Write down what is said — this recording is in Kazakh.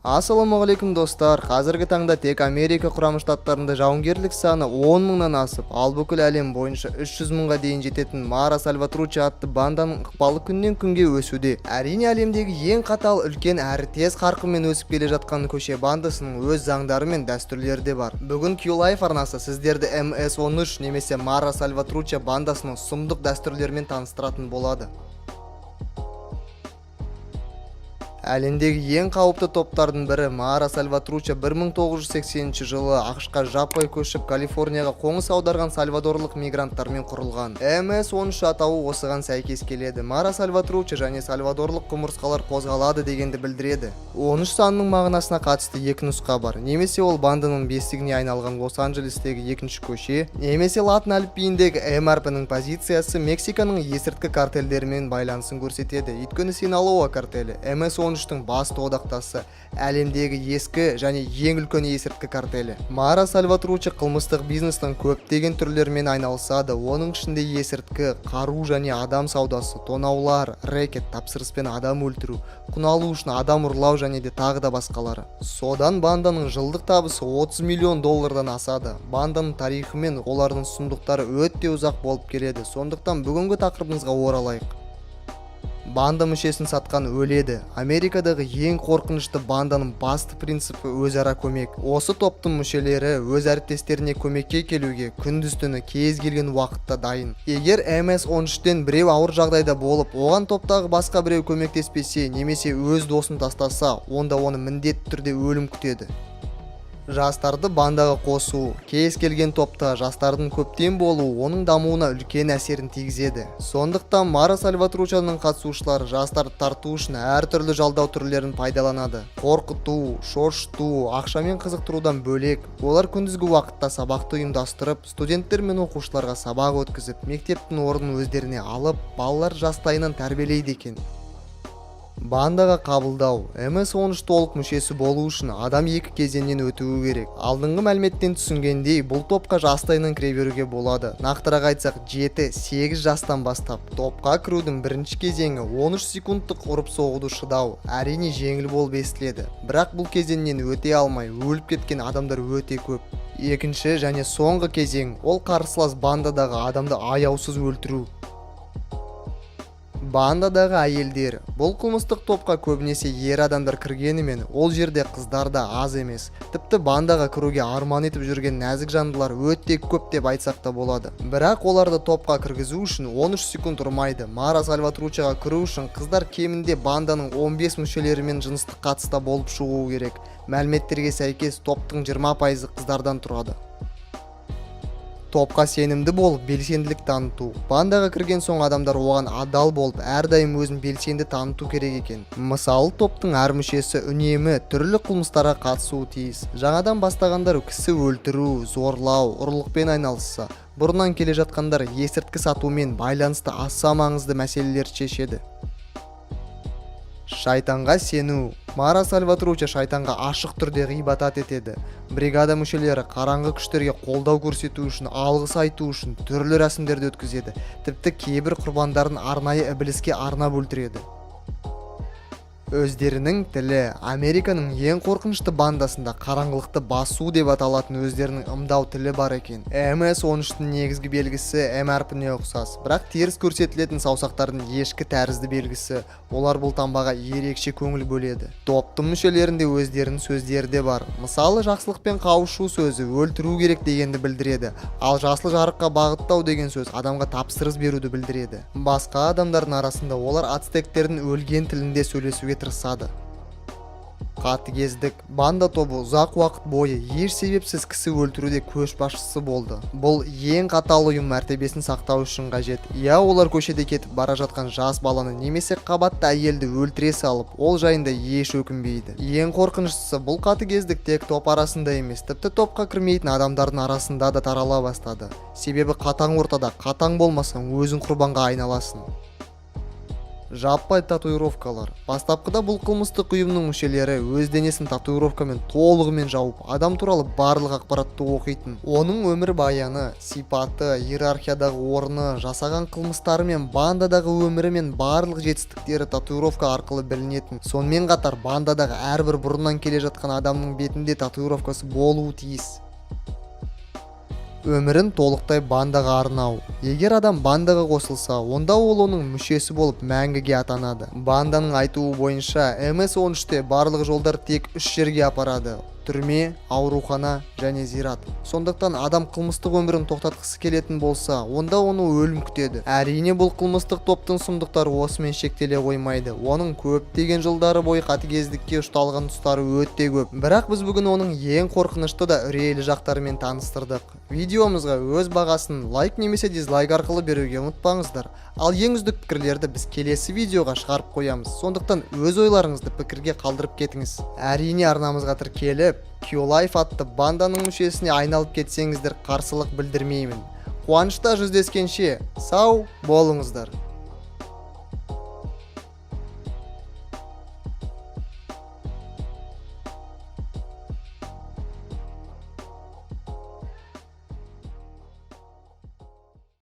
Ассалаумағалейкум, достар! Қазіргі таңда тек Америка Құрама Штаттарында жауынгерлік саны 10 мыңнан асып, ал бүкіл әлем бойынша 300 мыңға дейін жететін Мара Сальватруча атты банданың ықпалы күннен күнге өсуде. Әрине, әлемдегі ең қатал, үлкен әрі тез қарқынмен өсіп келе жатқан көше бандасының өз заңдары мен дәстүрлері де бар. Бүгін Q-Life арнасы сіздерді МС-13 немесе Мара Сальватруча бандасының сұмдық дәстүрлерімен таныстыратын болады. Әлемдегі ең қауіпті топтардың бірі Мара Сальватруча 1980 жылы АҚШ-қа жаппай көшіп, Калифорнияға қоныс аударған сальвадорлық мигранттармен құрылған. МС-13 атауы осыған сәйкес келеді. Мара Сальватруча және сальвадорлық құмырсқалар қозғалады дегенді білдіреді. 13 санының мағынасына қатысты екі нұсқа бар. Немесе ол банданың бесігіне айналған Лос-Анджелестегі екінші көше, немесе латын әліпбиіндегі М әрпінің позициясы Мексиканың есірткі картельдерімен байланысын көрсетеді. Өйткені Синалоа картелі МС-13-тің басты одақтасы, әлемдегі ескі және ең үлкен есірткі картелі. Мара Сальватруча қылмыстық бизнестің көптеген түрлерімен айналысады. Оның ішінде есірткі, қару және адам саудасы, тонаулар, рэкет, тапсырыспен адам өлтіру, құн алу үшін адам ұрлау және де тағы да басқалары. Содан банданың жылдық табысы 30 миллион доллардан асады. Банданың тарихы мен олардың сұмдықтары өте ұзақ болып келеді. Сондықтан бүгінгі тақырыбымызға оралайық. Банда мүшесін сатқан өледі. Америкадағы ең қорқынышты банданың басты принципі — өзара көмек. Осы топтың мүшелері өз әріптестеріне көмекке келуге күндіз түні кез келген уақытта дайын. Егер МС-13-тен біреу ауыр жағдайда болып, оған топтағы басқа біреу көмектеспесе немесе өз досын тастаса, онда оны міндетті түрде өлім күтеді. Жастарды бандаға қосу. Кез келген топта жастардың көптен болуы оның дамуына үлкен әсерін тигізеді. Сондықтан Мара Сальватручаның қатысушылары жастарды тарту үшін әртүрлі жалдау түрлерін пайдаланады. Қорқыту, шошыту, ақшамен қызықтырудан бөлек, олар күндізгі уақытта сабақты ұйымдастырып, студенттер мен оқушыларға сабақ өткізіп, мектептің орнын өздеріне алып, балалар жастайынан тәрбиелейді екен. Бандаға қабылдау. МС-13 толық мүшесі болу үшін адам екі кезеңнен өтуі керек. Алдыңғы мәліметтен түсінгендей, бұл топқа жастайынан кіре беруге болады. Нақтырақ айтсақ, 7-8 жастан бастап. Топқа кірудің бірінші кезеңі — 13 секундтық ұрып соғуды шыдау. Әрине, жеңіл болып естіледі, бірақ бұл кезеңнен өте алмай өліп кеткен адамдар өте көп. Екінші және соңғы кезең — ол қарсылас бандадағы адамды аяусыз өлтіру. Бандадағы әйелдер. Бұл қылмыстық топқа көбінесе ер адамдар кіргенімен, ол жерде қыздар да аз емес. Тіпті бандаға кіруге арман етіп жүрген нәзік жандылар өте көп деп айтсақ та болады. Бірақ оларды топқа кіргізу үшін 13 секунд ұрмайды. Мара Сальватручаға кіру үшін қыздар кемінде банданың 15 мүшелерімен жыныстық қатыста болып шығуы керек. Мәліметтерге сәйкес, топтың 20%-ы қыздардан тұрады. Топқа сенімді болып, белсенділік таныту. Бандаға кірген соң адамдар оған адал болып, әрдайым өзін белсенді таныту керек екен. Мысалы, топтың әр мүшесі үнемі түрлі қылмыстарға қатысуы тиіс. Жаңадан бастағандар кісі өлтіру, зорлау, ұрлықпен айналысса, бұрыннан келе жатқандар есірткі сатумен байланысты аса маңызды мәселелерді шешеді. Шайтанға сену. Мара Сальватруча шайтанға ашық түрде ғибадат етеді. Бригада мүшелері қараңғы күштерге қолдау көрсету үшін, алғыс айту үшін түрлі рәсімдерді өткізеді. Тіпті кейбір құрбандарын арнайы ібіліске арнап өлтіреді. Өздерінің тілі. Американың ең қорқынышты бандасында қараңғылықты басу деп аталатын өздерінің ымдау тілі бар екен. МС-13-тің негізгі белгісі М әрпіне ұқсас, бірақ теріс көрсетілетін саусақтардың ешкі тәрізді белгісі. Олар бұл таңбаға ерекше көңіл бөледі. Топтың мүшелерінде өздерінің сөздері де бар. Мысалы, жақсылықпен қауышу сөзі өлтіру керек дегенді білдіреді, ал жасыл жарыққа бағыттау деген сөз адамға тапсырыс беруді білдіреді. Басқа адамдардың арасында олар ацтектердің өлген тілінде сөйлесуге тырысады. Қатыгездік. Банда тобы ұзақ уақыт бойы еш себепсіз кісі өлтіруде көшбасшысы болды. Бұл ең қатал ұйым мәртебесін сақтау үшін қажет. Иә, олар көшеде кетіп бара жатқан жас баланы немесе қабатты әйелді өлтіре салып, ол жайында еш өкінбейді. Ең қорқыныштысы, бұл қатыгездік тек топ арасында емес, тіпті топқа кірмейтін адамдардың арасында да тарала бастады. Себебі қатаң ортада қатаң болмасаң, өзің құрбанға айналасың. Жаппай татуировкалар. Бастапқыда бұл қылмыстық ұйымның мүшелері өз денесін татуировкамен толығымен жауып, адам туралы барлық ақпаратты оқитын. Оның өмірбаяны, сипаты, иерархиядағы орны, жасаған қылмыстары мен бандадағы өмірі мен барлық жетістіктері татуировка арқылы білінетін. Сонымен қатар бандадағы әрбір бұрыннан келе жатқан адамның бетінде татуировкасы болуы тиіс. Өмірін толықтай бандаға арнау. Егер адам бандаға қосылса, онда ол оның мүшесі болып мәңгіге атанады. Банданың айтуы бойынша, МС-13-те барлық жолдар тек үш жерге апарады: түрме, аурухана және зират. Сондықтан адам қылмыстық өмірін тоқтатқысы келетін болса, онда оны өлім күтеді. Әрине, бұл қылмыстық топтың сұмдықтары осымен шектеле қоймайды. Оның көптеген жылдары бойы қатыгездікке ұшталған тұстары өте көп, бірақ біз бүгін оның ең қорқынышты да үрейлі жақтарымен таныстырдық. Видеомызға өз бағасын лайк немесе дизлайк арқылы беруге ұмытпаңыздар. Ал ең үздік пікірлерді біз келесі видеоға шығарып қоямыз. Сондықтан өз ойларыңызды пікірге қалдырып кетіңіз. Әрине, арнамызға тіркеліп, Qlife атты банданың мүшесіне айналып кетсеңіздер, қарсылық білдірмеймін. Қуанышта жүздескенше, сау болыңыздар!